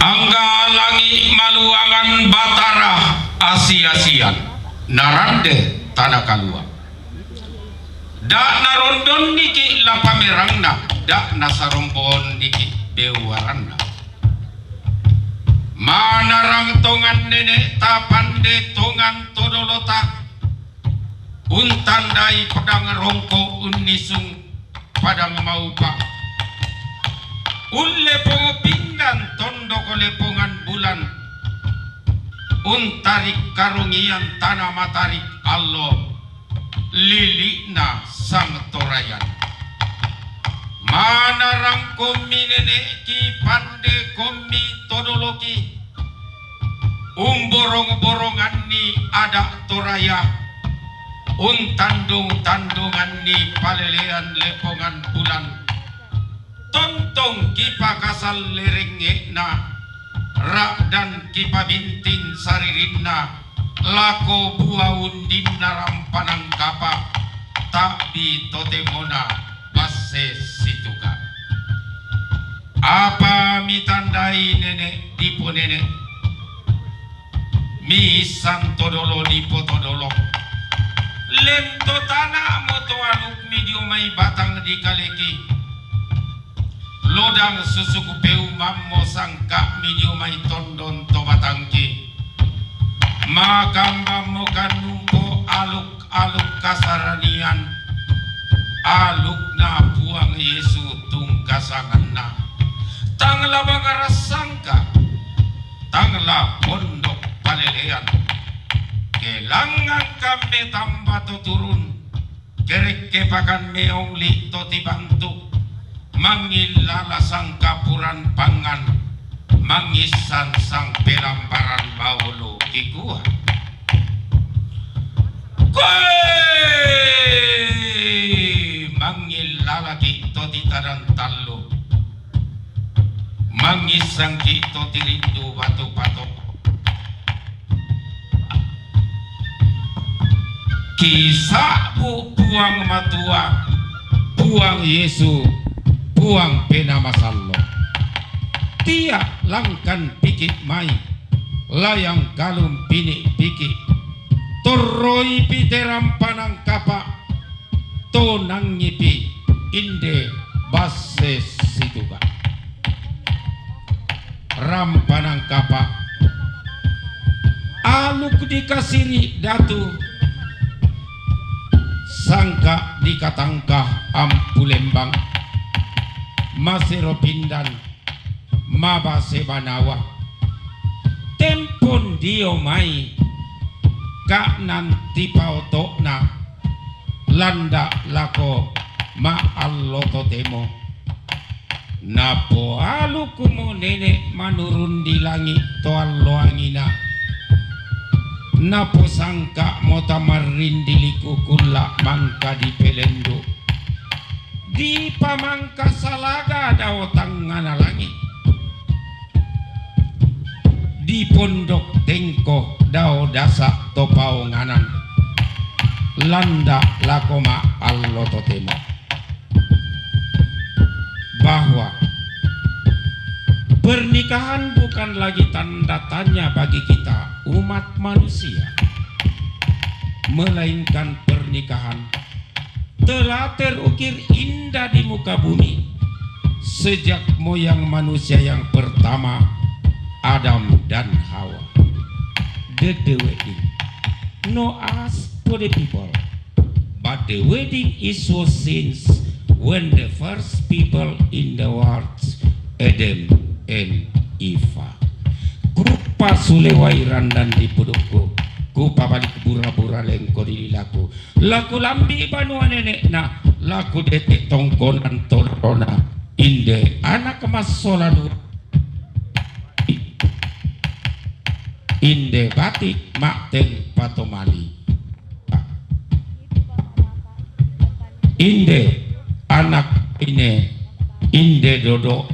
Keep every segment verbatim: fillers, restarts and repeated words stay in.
Angga langi' maluangan Batara asi-asian, narande tana kalua. Da' narondon niki' la pamerangna, da' nasaromboon niki' bewwaranna. Manarang tongan nene'ta pande tongan to dolota, untandai padang rongko' unnisung padang maupa. Ullepong pindan tondok lepongan bulan. Untarik karongian tana matarik allo, lili'na Sang Torayan. Manarang kommi nene'ki pande kommi to doloki. Umborong-boronganni ada' Toraya, untandung-tandunganni palelean lepongan bulan. Tontong kipakasal lerengnge'na, ra'dan kipabintin saririnna, lako bua undinna rampanan kapa', ta'bi totemona basse situka'. Apa mitandai nene' diponene'? Miissan to dolo dipo to dolo. Lento tana'mo to alukmi dio mai batang dikaleki. Lodang susuk peumammo sangka'mi dio mai tondon to batangki. Makambammo kannumpo aluk aluk kasaranian, alukna Puang Yesu tungkasanganna. Tang la bangara sangka, tang la pondok palelean. Kelangngan kamme tamba to turun, kerekkepakan meong li' to tibantu. Mangillala sangkapuran pangngan, mangissan sang pelambaran baulu kikua. Koe! Mangilalaki' to titadan tallu, mangissangki' to tirindu batu pato. Kisa'bu Puang Matua, Puang Yesu, Puang Penaa Masallo'. Tia' langkan piki' mai, layang kalun pini' piki'. Torroipi te rampanan kapa', tonangipi inde basse situka'. Rampanan kapa'. Aluk dikasiri' datu, sangka' dikatangka ampu lembang, masero pindan, mabase banawa. Tempon dio mai ka'nan tipaoto'na landa' lako ma'allo totemo. Napoalukmo nene' manurun di langi' to alloangina. Naposangka'mo tamarrindiliku kulla' mangka dipelendu'. Dipamangka salaga dao tangngana langi'. Dipondok tengko dao dasa' to paonganan. Landa' lako ma'allo totemo. Bahwa pernikahan bukan lagi tanda tanya bagi kita umat manusia, melainkan pernikahan telah terukir indah di muka bumi sejak moyang manusia yang pertama, Adam dan Hawa. The, the wedding. No as for the people. But the wedding is was since when the first people in the world, Adam and Eva. Kupasulewai randan di pudukku, kupabalik bura-bura lengko di lilaku, laku lambi banua nene'na, laku dete' tongkonan tolorona, inde anak massola dua, inde bati' ma'teng patomali. Inde anak ine, inde dodo',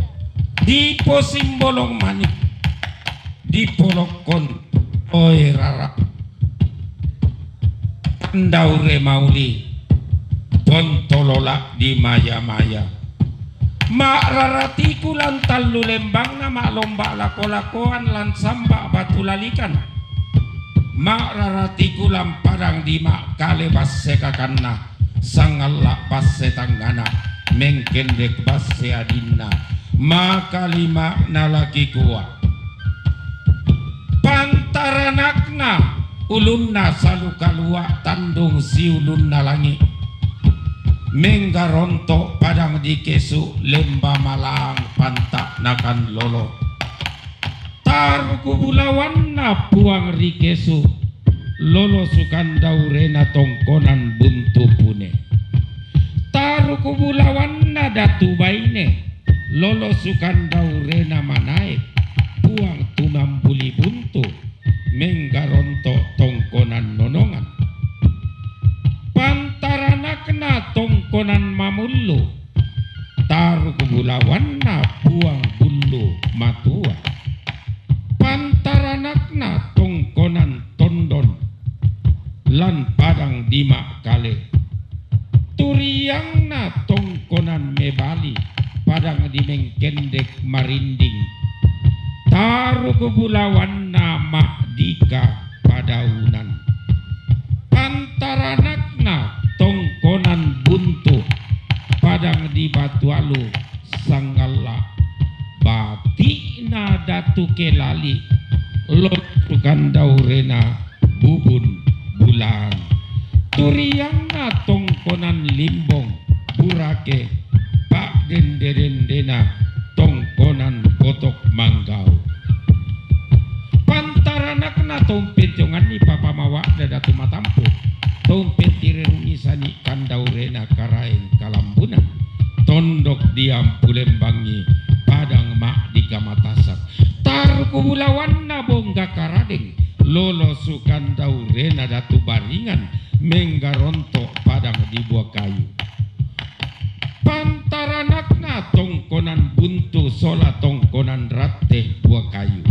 diposimbolong mani, dipolokkon oe rara'. Pandaure mauli, pontolola' di maya-maya. Ma'raratiku lan tallu lembangna, ma'lomba' lako-lakoan lan samba' batu lalikan. Ma'raratiku lan padang di ma'kale basse kakanna, sangalla' basse tangngana, mengkendek basse adinna. Makalima'na la kikua. Pantaranakna ulunna salu kalua' tandung siulunna langi'. Menggaronto' padang di kesu' lemba malaang panta'nakan lolo. Taruku bulawanna Puang ri kesu', lolo sukandaurena tongkonan buntu pune. Taruku bulawanna datu baine, lolo sukandaurena manae, Puang tumambuli buntu, menggaronto' tongkonan nonongan. Pantaranakna tongkonan mamullu, taruku bulawanna Puang bullu matua. Pantaranakna tongkonan tondon lan padang di ma'kale. Turiangna tongkonan mebali padang di mengkendek marinding. Taruku bulawanna ma'dika padaunan. Pantaranakna tongkonan buntu padang di batualu sangalla'. Bati'na datu kelali, lolo sukandaurena bubun bulaan. Turiangna tongkonan limbong burake, pa'dende-dendena tongkonan botok manggau. Pantaranakna to umpentionganni papamawa'da datu matampu', to umpentirerungi sani' kandaurena Karaeng Kalambunan, tondok diampu lembangi padang ma'dika matasak. Taruku bulawanna Bongga Karadeng, lolo sukandaurena Datu Baringan, menggaronto' padang di Buakayu. Pantaranakna tongkonan buntu sola tongkonan ratte Buakayu.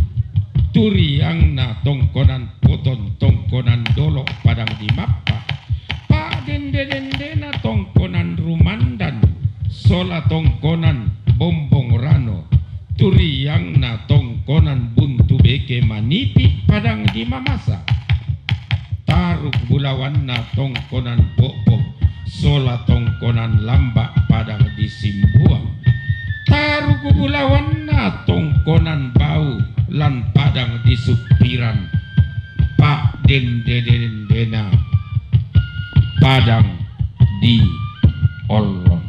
Turiangna tongkonan poton tongkonan dolo' padang di mappa. Pa'dende-dendena tongkonan rumandan sola tongkonan bombong rano. Turiangna tongkonan buntu beke manipi' padang di mamasa. Taruk bulawanna tongkonan bo'bong sola tongkonan lamba' padang di Simbuang. Taruk bulawanna tongkonan bau lan padang di Suppiran. Pa'dende-dendena padang di Ollon.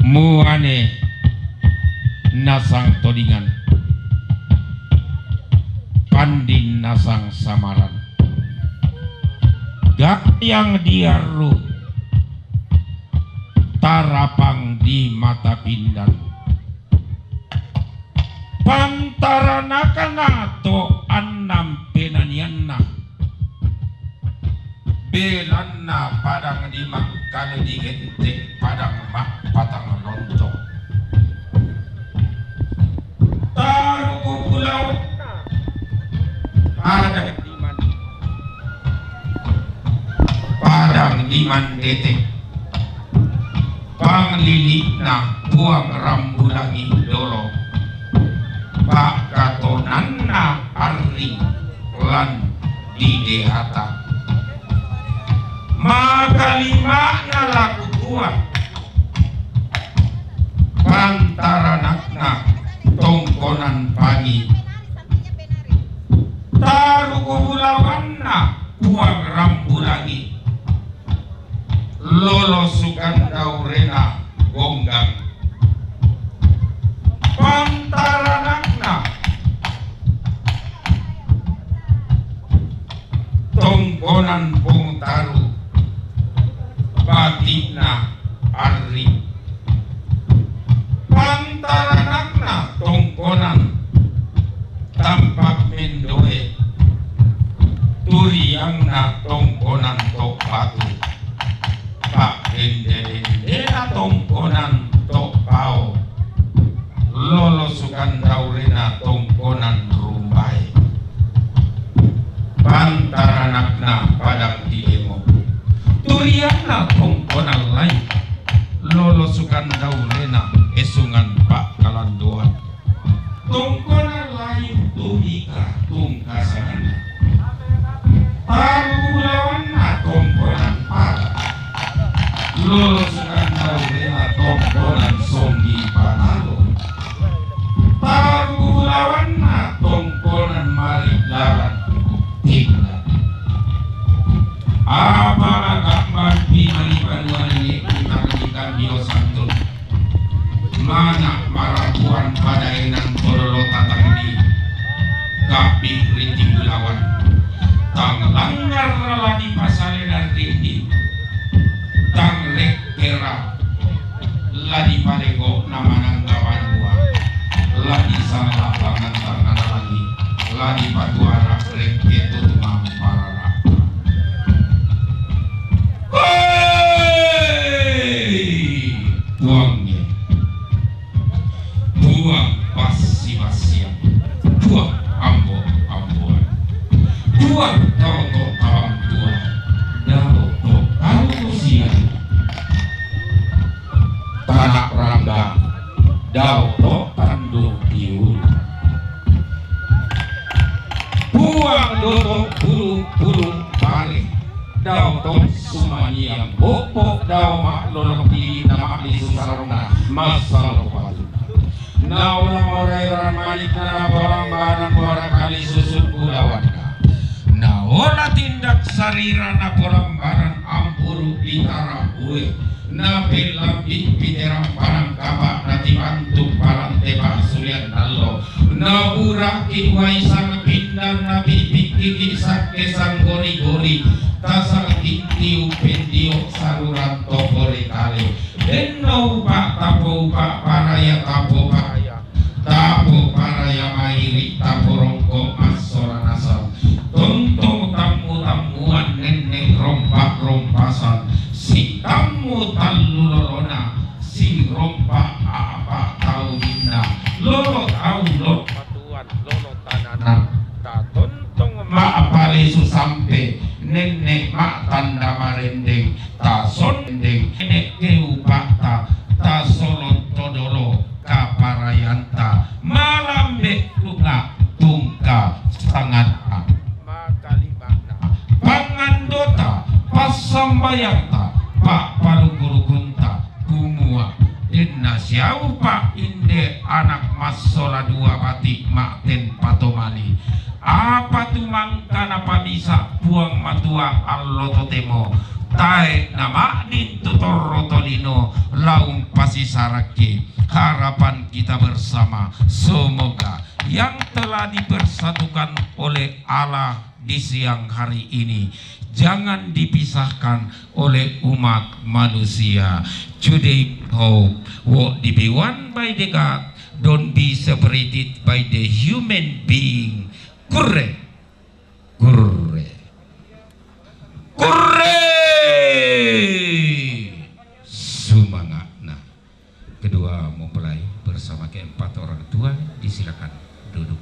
Muane nasang todingan, pandin nasang samaran, gayang diarru, tarapang di mata pindan. Pantaranakna to annang penanianna, belanna padang di mangkale digente' padang ma'patang lonto'. Taruku bulawanna padang di man-, padang di mandete'. Panglili'na Puang Rambulangi dolo, pakatonanna arring lan di dehata. Makalima'na la kukua, pantaranakna tongkonan pangi. Taruku bulawanna Puang Rambulangi, lolo sukandaurena gonggang. Pantaranakna tongkonan pongtaru, bati'na arring. Pantaranakna tongkonan tampak mendoe, turiangna tongkonan to' batu, pa'dende-dendena tongkonan to' pao, lolo sukandaurena tongkonan rumbae. Pantaranak Nalai lolosukan daulena esungan pakalandoan. Tongkonan lain tubika tungkasanana. Tarulawanna tongkonan pala. Lolosukan daulena tongkonan songgi panalo. Tarulawanna tongkonan malilaran. Tinggal. Apa maka mampi mani panua nene kita ikan dio santun. Mana marapuan padaenan kololo tatangdi. Kapi riti bulawan. Tang langgar ladi pasalenan rindi. Tang lekkera ladi palego namanang kawanua. Ladi sala pangan tangana lagi. Ladi patuara lekke tutumang parara. Hei! Puangnge. Puang passi-passian. Puang ambo-amboan. Puang tau to tawang tua. Dau to tau to sian. Tanak rangga. Dau to tandung piulu. Puang doto pulu-pulu pale. Dau to sumaniang bopo dau mak lolok di nama di susarona masal kopatu. Naula morairan manik nana porambanan muara kali susut bulawanna. Naola tindak sarira na porambanan ampuru bitara ue. Na pellambi piterang panangkapa na tibantu palante pasulian nallo. Na buraki waisang pindan na pipikkiki sakke sanggori-gori. Tasang tintiu pendio saruran topore kale. Denno upa tapo upa paraya tapo paraya. Tapo paraya mairi tapo rongko massola nasang. Tontong tammu-tammuan nenne rompa-rompasan. Sitammu tallu lolona. Sirompa apa tau dinna. Lolo tau lolo patuan lolo tanana. Tatontong ma palesu sampe nenne ma tanda marendeng. Tasondeng nenek ke upata tasolon todolo kaparayanta malambe tunga tungka sangat makalimana pangandota passambayanta pa paluku-lukunta kumua denna siaupa inde anak massola dua bati ma'ten patomali. Apa tu mangka napamisa Puang Matua allo totemo tae nama'din tu torro tolino laung pasisarakki. Harapan kita bersama, semoga yang telah dipersatukan oleh Allah di siang hari ini jangan dipisahkan oleh umat manusia. Today hope, what the be one by the God, don't be separated by the human being. Kurre. Kurre. Kurre. Semangatna. Kedua mempelai bersama keempat orang tua disilakan duduk.